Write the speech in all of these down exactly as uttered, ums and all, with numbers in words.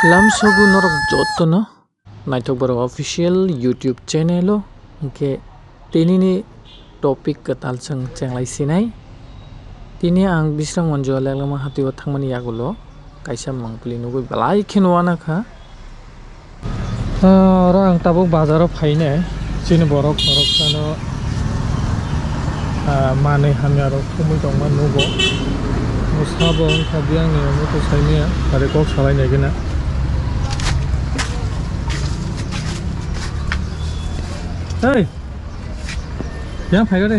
Lamsogo norok jotono naithok borok official YouTube channel o, hinkhe tinini topic kwtal chwng chenglai sinai. Tini ang Bisramganj o Lenglama hati o thangmani yagulo kaisa mangpili nugwi belai kheno uanakha. Ah, oro ang tabuk bazar o phainai, chini borok khoroksa no, ah, manwi hamya rok thumwi tongma nugo. Bo sabo wngkha biyang ni omo to saimaya, are kok salai nai gana. Hey! Yang phai de.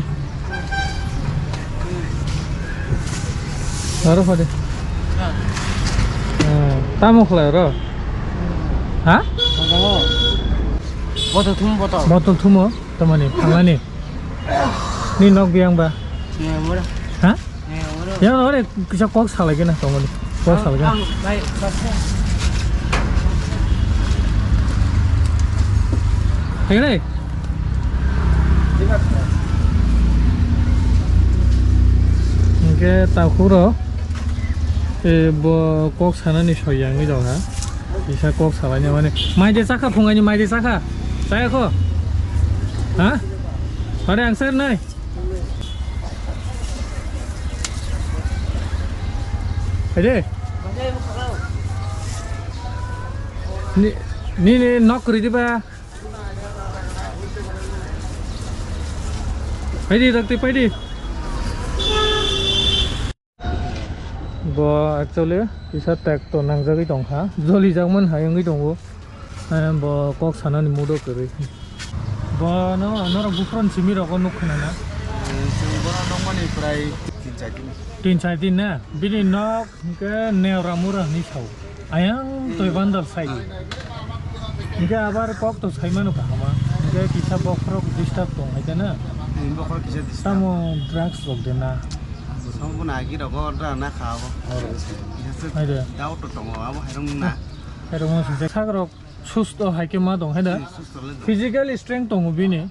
Aro phai de. Ah, tamo khlai ro? Ha? Botol thum, botol. Botol thumo, tamani phalani. Ni nok biyang ba? Ya, mura. Ha? Ya, mura. Ya, ore kisa kok salai gana tongoni. Kok salai gana. Ang, ang, bai, bai. Hai gana. Hingke takhuro, e, bo kok sanani soyangwi dong ha. Kisa kok salaini mani. Mai de chakha phungaini mai de chakha. Chaya kho. Ha? Ore ang ser nai. Hai de. Ni, ni, ni nok kuri diba. Paidi, dakti, paidi. Bo actually kisa tek to nangjagwi tongkha, jolijakman hai wngwi tongo. Eh, bo kok sanani mood o kwrwi. Bono norok buphron simi rogo nuk khna na? Chwng bono nukmani prai tin char din. Tin char din na? Bini nok hwnkhe Neora Mura hinwi sao. Ayang toi bandal sai. Hingke abar kok to sai mano kahama. Hingke kisa bokhorok disturb tong hai na. Bokhorok kisa disturb. Tamo drugs rok de na. Song bo na agi rogo da na kha bo. Hai de. Doubt to tongo abo hai rong na. Hai rong sing sak rok susto hai ke ma dong hai da. Susto le dong. Physical strength tongo bini.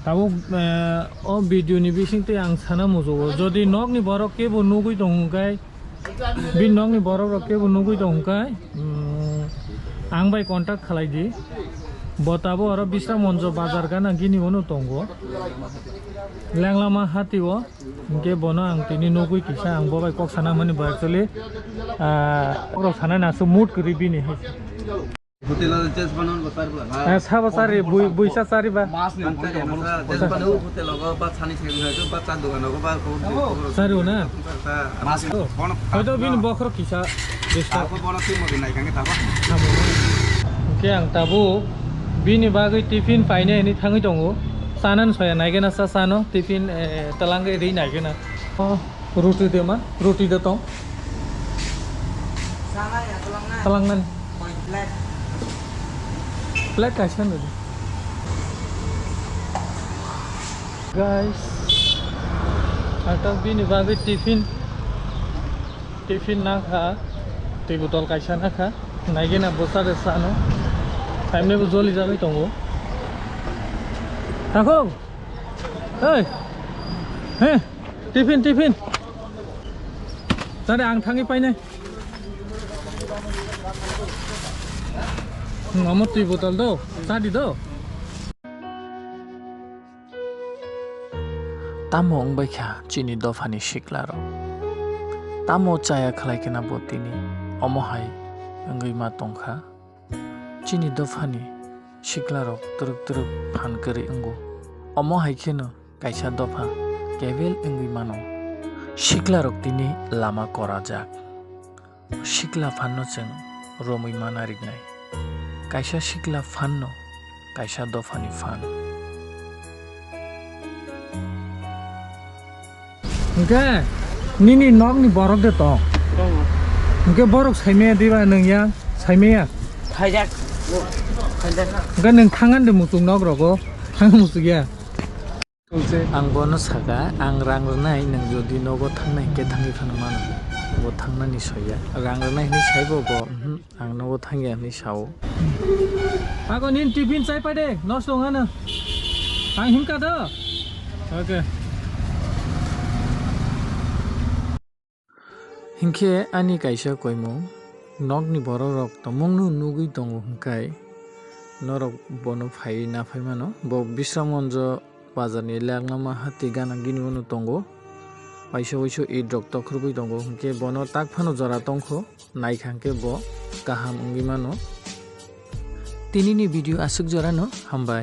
Tabuk, eh, o video ni bising twi ang sana mujugo. Jodi nokni borok kebo nugwi tong hwnkhe, bini nokni borok rok kebo nugwi tong hwnkhe, mm, ang bai contact khalai di. Bo tabuk oro Bisramganj bazar gana gini ono tongo. Lenglama hati o. Hingke bono ang tini nugwi kisa ang bo bai kok sana mani bo actually, ah, borok sana na su mood kwrwi bini hai. Hotel o just banon bo sar bla. Eh, sabo sari, bui, buisa sari ba. Mas ni hotel o ba chani thai ba cha dogan o ba. Sari o na? Mas. Hoito bini bokhorok kisa disturb. Ako bono twi modi nai kangke tabo. Hingke ang tabuk bini bagwi tiffin paine hwnwi thangwi tongo. Chanan soya naigena sa sano tiffin, eh, talangwi ri naigena. Oh, roti de ma, roti de tong. Sana ya, talangnani. Talangnani. Plate. Plate kaisa nadi. Guys, ang tabuk bini bagwi tiffin. Tiffin nakha, twi botol kaisa nakha, naigena bwsa de sano, taimne bo joli jagwi tongo. Takhuk, oi, he, tiffin, tiffin, tare ang thangwi painai. Hmm, omo twi botol do, chadi do. Tamo wngbai kha chini dophani siklarok? Tamo chaya khlai khe na bo tini omo hai wngwi ma tong kha? Chini dophani siklarok twrwk twrwk phan kwrwi wngo. Omo hai kheno kaisa dopha kebel wngwi mano. Siklarok tini lama korajak. Sikla phanno chwng romwi mana riknai. Kaisa sikla phanno kaisa dophani phan. Hwnkhe nini nokni borok de tong? Tongo. Hwnkhe borok saimaya diba nwng ya? Saimaya? Khaijak. Khaijak. Hwnkhe nwng thangan de muchung nok rogo? Thang muchung ya? Ang bono saka, ang rang rwnai, nwng jodi nogo thangnai hwnkhe thangwi phano mano. Bo thangnani soya. Rang rwnai hwnwi saibo bo, uhmm, ang nogo thangya hwnwi sao. Ako nin tiffin chai pade, nosto wngano. Ang himka do? Okay. Hinkhe ani kaisa koimung, Nokni bororok tongmungno nugwi tongo hwnkhe norok bono phaiwi naphai mano. Bo Bisramganjo bazarni laknama hati gana gini uano tongo. Waisa waisa itrok tokhorgwi tongo hwnkhe bono tak phano jora tongkho, naikha hwnkhe bo kaham wngwi mano. Tinini video aswk jorano, hambai.